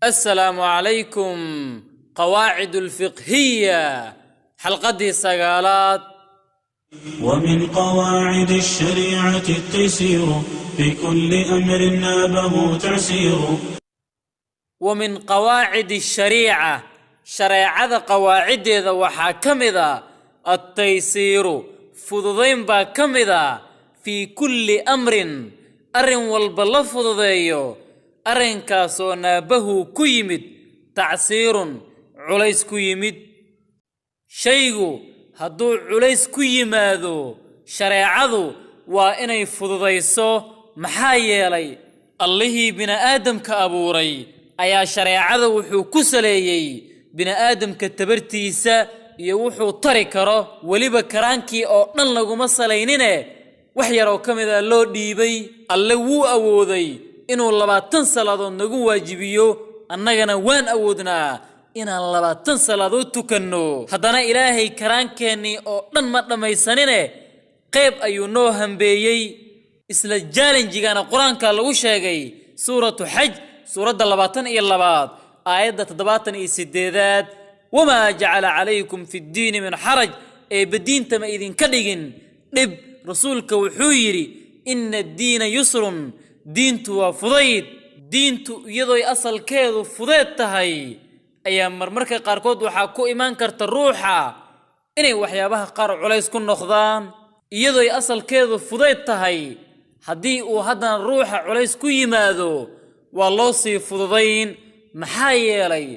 Assalaamu calaykum. Qawaacid alfiqhiya, xalqaddii sagaalaad. ومن قواعد الشريعة التيسير في كل أمر نابه تعسير. Wa min qawaacidi ashariica, shareecada qawaaciddeeda waxaa ka mid a attaysiiru, fududayn baa ka mid a, fii kulli amrin, arrin walba la fududeeyo, arrinkaasoo naabahu ku yimid tacsiirun, culays ku yimid. Shaygu hadduu culays ku yimaado, shareecadu waa inay fududayso. Maxaa yeelay, Allihii bini'aadamka abuuray ayaa shareecada wuxuu ku saleeyey bini'aadamka tabartiisa iyo wuxuu tari karo. Weliba karaankii oo dhan laguma salaynine, wax yaroo ka mid a loo dhiibay. Alle wuu awooday inuu 20 salaadood nagu waajibiyo, annagana waan awoodnaa inaan 20 salaadood tukanno. Haddana Ilaahay karaankeennii oo dhan ma dhammaysanine, qayb ayuu noo hambeeyey. Isla jaalenjigana Qur-aanka lagu sheegay, Suuratu Xaj, suuradda 22aad, aayadda 78aad: "Wamaa jacala calaykum fi ddiini min xaraj." Eebba diinta ma idinka dhigin dhib. Rasuulka wuxuu yidhi: "Ina addiina yusrun." Diintu waa fudayd. Diintu iyadoy asalkeedu fudeed tahay ayaa marmarka qaarkood waxaa ku imaan karta ruuxa inay waxyaabaha qaar culays ku noqdaan. Iyadoy asalkeedu fudayd tahay, haddii uu haddana ruuxa culays ku yimaado, waa loo sii fududayn. Maxaa yeelay,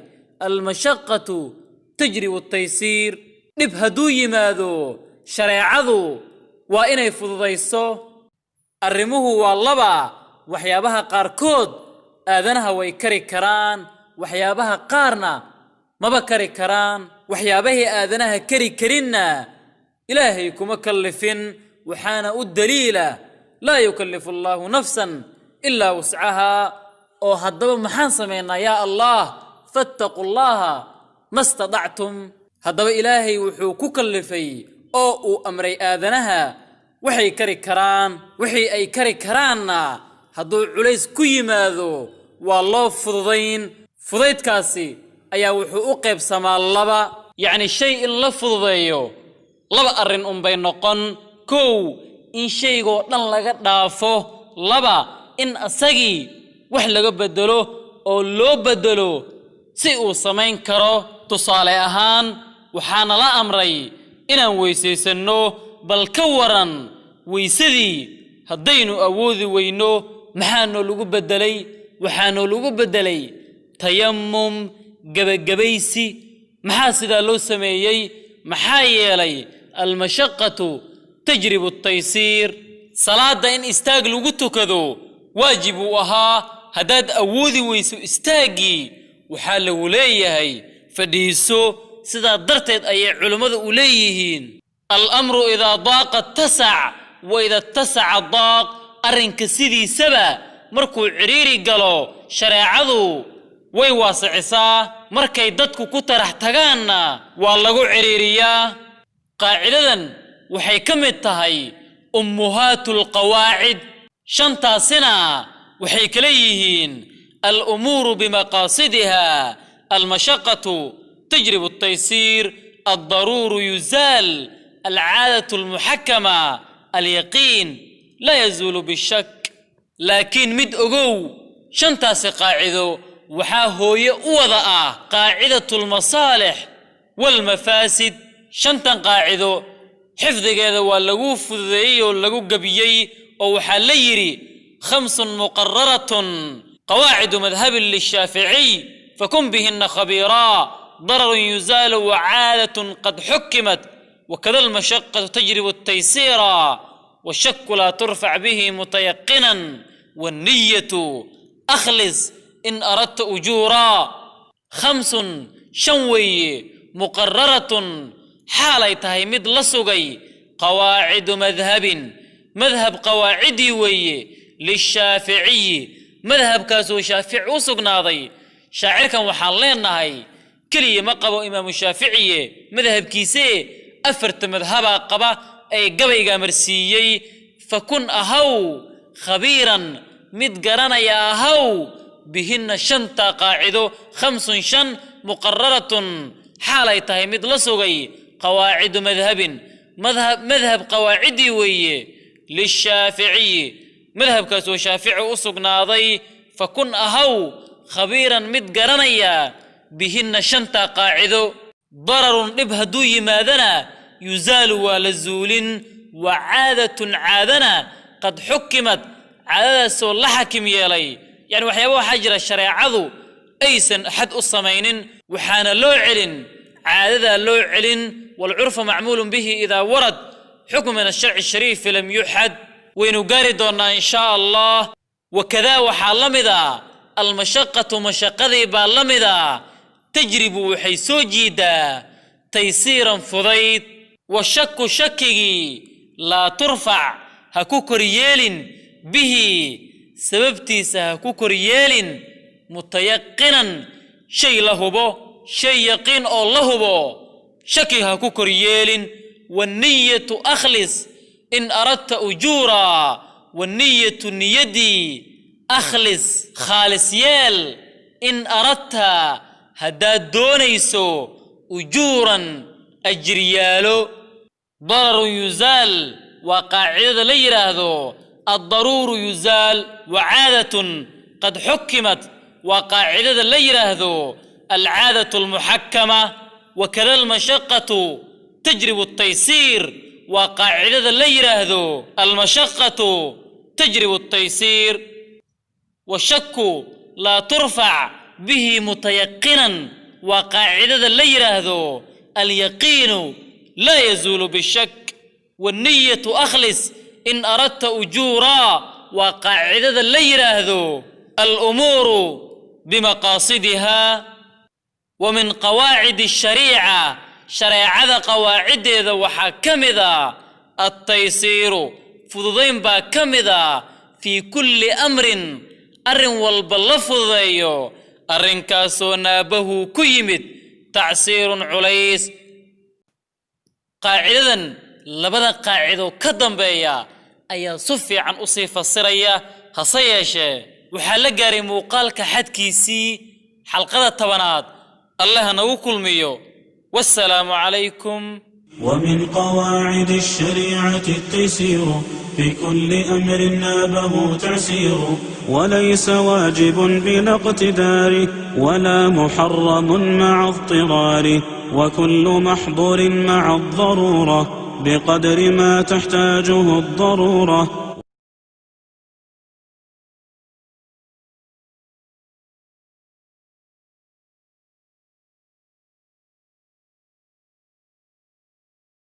almashaqatu tajribu taysiir. Dhib hadduu yimaado, shareecadu waa inay fududayso. Arrimuhu waa laba: waxyaabaha qaarkood aadanaha way kari karaan, waxyaabaha qaarna maba kari karaan. Waxyaabahii aadanaha kari karinna Ilaahay kuma kallifin, waxaana u daliila "laa yukallifu allaahu nafsan ilaa wuscahaa." Oo haddaba maxaan samaynaa, yaa Allah? "Fattaqu llaha ma stadactum." Haddaba Ilaahay wuxuu ku kallifay oo uu amray aadanaha waxay kari karaan. Wixii ay kari karaanna, hadduu culays ku yimaado, waa loo fududayn. Fudaydkaasi ayaa wuxuu u qaybsamaa laba. Yacni shay in la fududeeyo laba arrin unbay noqon: kow, in shaygoo dhan laga dhaafo; laba, in asagii wax laga beddelo oo loo beddelo si uu samayn karo. Tusaale ahaan, waxaana la amray inaan weysaysanno. Bal ka waran weysadii haddaynu awoodi weyno? Maxaanoo lagu beddelay? Waxaanoo lagu beddelay tayamum, gebagabaysi. Maxaa sidaa loo sameeyey? Maxaa yeelay, almashaqatu tajribu taysiir. Salaadda in istaag lagu tukado waajib uu ahaa. Haddaad awoodi weyso istaaggii, waxaa lagu leeyahay fadhiiso. Sidaa darteed ayay culummadu u leeyihiin: "Alamru idaa daaqa ittasac, wa ida ittasaca daaq." Arrinka sidiisaba markuu cidhiiri galo, shareecadu way waasicisaa. Markay dadku ku tarax tagaanna, waa lagu cidhiiriyaa. Qaacidadan waxay ka mid tahay ummuhaatu alqawaacid. Shantaasina waxay kala yihiin: alumuuru bimaqaasidiha, almashaqatu tajribu altaysiir, aldaruuru yuzaal, alcaadatu almuxakama, alyaqiin laa yazuulu bishak. Laakiin mid ogow, shantaasi qaacido waxaa hooye u wada ah qaacidatu almasaalix waalmafaasid. Shantan qaacido xifdigeeda waa lagu fududeeyey oo lagu gebiyey, oo waxaa la yidhi: "Khamsun muqararatun qawaacidu madhabin lishaaficiy, fakun bihina khabiiraa: dararun yuzaalu, wacaadatun qad xukimat, wakada almashaqatu tajribu altaysiira, washaku laa turfac bihi mutayaqinan, wanniyatu akhlis in aradta ujuuraa." Khamsun, shan weeye, muqararatun, xaalay tahay mid la sugay, qawaacidu madhabin, madhab qawaacidii weeye, lishaaficiyi, madhabkaasuu Shaafici u sugnaaday. Shaacirkan waxaan leenahay keliya ma qabo Imaamu Shaaficiye madhabkiisee, afarta madhabaa qaba ee gabaygaa marsiiyey. Fakun, ahaw, khabiiran, mid garanaya ahaw. Bihinna shanta qaacido, khamsun shan, muqararatun xaalay tahay mid la sugay, qawaacidu madhabin madhab qawaaciddii weeye, lishaaficiyi madhabkaasoo shaafici u sugnaaday. Fakun ahaw khabiiran mid garanaya bihinna shanta qaacido. Dararun dhib hadduu yimaadana yuzaalu waa la zuulin, wa caadatun caadana qad xukimad caadadaasoo la xakim yeelay. Yani waxyaaba waxaa jira shareecadu aysan xad u samaynin, waxaana loo celin caadadaa loo celin. Waalcurfu macmuulun bihi idaa warad xukmu min asharci shariifi lam yuxad. Waynu gaari doonnaa in shaa Allah. Wakadaa waxaa la mid a almashaqatu mashaqadii baa la mid a, tajribu waxay soo jiidaa taysiiran fudayd. Washaku shakigii laa turfac ha ku koryeelin, bihi sababtiisa ha ku koryeelin, mutayaqinan shay la hubo, shay yaqiin oo la hubo shaki ha ku koryeelin. Wanniyatu akhlis in aradta ujuuraa, wanniyatu niyaddii akhlis khaalis yeel, in aradta haddaad doonayso ujuuran ajiryaalo. Dararun yuzaal waa qaacidada la yidhaahdo addaruuru yuzaal, wa caadatun qad xukimat waa qaacidada la yidhaahdo alcaadatu almuxakama, wakada almashaqatu tajribu altaysiir waa qaacidada la yidhaahdo almashaqatu tajribu altaysiir. Washaku laa turfac bihi mutayaqinan waa qaacidada la yidhaahdo alyaqiinu laa yazuulu bishak. Wanniyatu akhlis in aradta ujuuraa waa qaacidada la yidhaahdo alumuuru bimaqaasidiha. Wa min qawaacidi ashariica shareecada qawaaciddeeda waxaa ka mid a altaysiiru fududayn baa ka mid a, fii kulli amrin arrin walba la fududeeyo, arrinkaasoo naabahu ku yimid tacsiirun culays. Qaacidadan labada qaacido ka dambeeya ayaa si fiican u sii fasiraya, hase yeeshee waxaa la gaaray muuqaalka xadkiisii xalqada 10aad. Allah nagu kulmiyo. Wassalaamu calaykum. ومن قواعد الشريعة التيسير في كل أمر نابه تعسير، وليس واجب بلا اقتدار، ولا محرم مع اضطرار، وكل محظور مع الضرورة بقدر ما تحتاجه الضرورة.